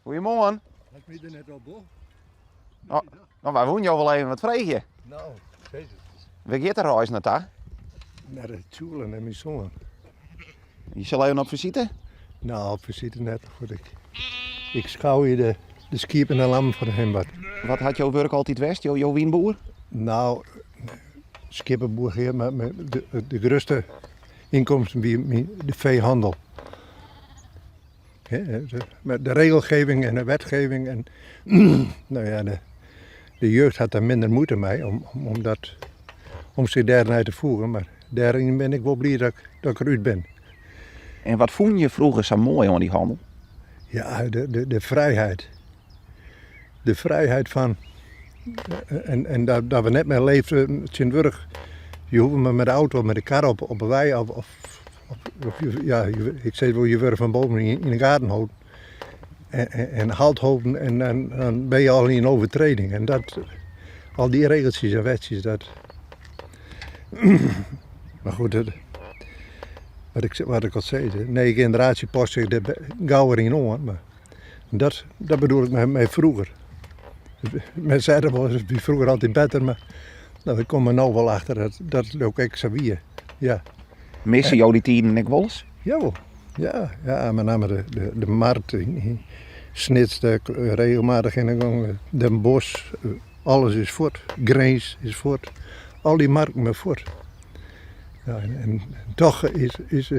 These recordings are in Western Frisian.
Goeiemoarn. Hat my der net al bo? No, no, wy woenen jo wol even wat freegje. No, sis it. Wêr giet de reis nei ta? Nei de Tsjoelen en myn soan. Je sil even op visite? No, op visite net. Goed, ik, ik skou hier de, de skiep en de lammen foar him wat. Wat hat jo wurk altyd west? Jo, jo wienen boer? No, skieppeboer hear, mar de, de grutste ynkomsten wie de feehandel. Met de regelgeving en de wetgeving en nou ja, de, de jeugd hat daar minder moeite mei om, om, dat, om sich dêrnei te foegen. Mar dêryn bin ik wol bliid dat, dat ik derút bin. En wat fûnen je froeger sa moai oan dy hannel? Ja, de, de, de frijheid. De frijheid fan. En, en dat, dat we net mear leefden tsjintwurdich. Je hoege mar mei de auto of mei de kar op, op de wei of, of, of, ja, ik sis wol, je wurde fan boven yn, yn de gaten holden. En, en, en halt holden en dan, dan ben je al in overtreding. En dat, al die regeltjes en wetjes, dat. Maar goed, dat, wat, ik, wat ik al zei, de nije generatie past sich der gauwer yn oan. Mar dat, dat bedoel ik mei, mei froeger. Men sei dat wol, it wie froeger altyd better, mar no, ik kom der no wol achter dat dat ook ek sa wie. Ja. Misse jo dy tiden ek wolris? Jawol, ja, ja, met name de, de, de markt yn, yn Snits, dêr regelmatig yn de gong, Den Bosch, alles is fuort, Grins is fuort, al dy markten binne fuort. Ja, en, en toch is, is,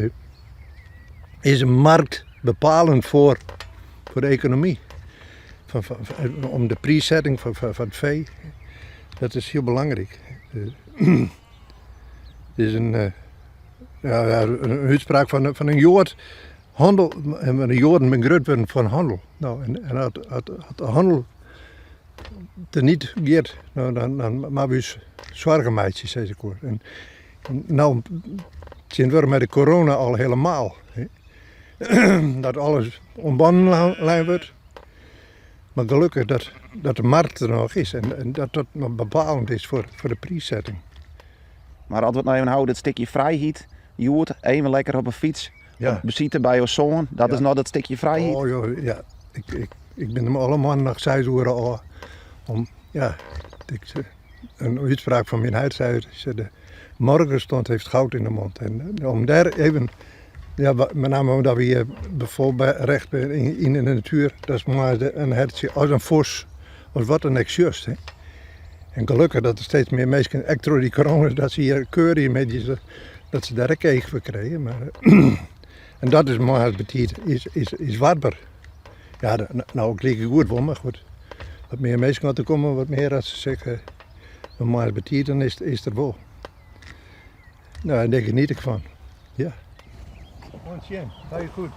is een markt bepalend voor, voor de economie. Van, van, om de prijszetting van, van, van het vee, dat is heel belangrijk. Het is een, eh, ja, een uitspraak van, van een Jood. Handel, en de Joden ben grut wurden fan hannel. No, en, en as, as, as de hannel der niet giet, no, dan, dan moatte we ús soargen meitsje, sis ik oer. En no, tsjintwurdich mei de corona al helemaal. Dat alles oan bannen lein wurdt. Mar gelokkich dat, dat de markt der noch is en, en dat dat noch bepalend is foar, foar de priissetting. Mar as we it no even hawwe, dat stikje frijheid, hjoed even lekker op 'e fyts, Ja. op besite by jo soan, dat Ja. is noch dat stikje frijheid. Oh joh, ja. Ik, ik, ik bin der alle moarnen noch seis oere ôf. Om, ja, ik, in útspraak fan myn heit sei, sei de morgenstond heeft goud in de mond. En om dêr even, ja, met name omdat we hier bevoorrecht binne yn de natuer, dat is moarns in hertsje as in vos, as wat dan ek sjochst. Hè. En gelokkich dat der steeds mear minsken, ek troch dy corona, dat se hjir keurje middeis, dat se dêr ek each foar krije. Mar, en dat is moarns betiid, is, is, is warber. Ja, no ik like goed wol, mar goed. Wat mear minsken wat der komme, wat mear as se sizze, moarns betiid, dan is, is der wol. No, dêr geniet ik fan. Ja. Oant sjen, ga je goed.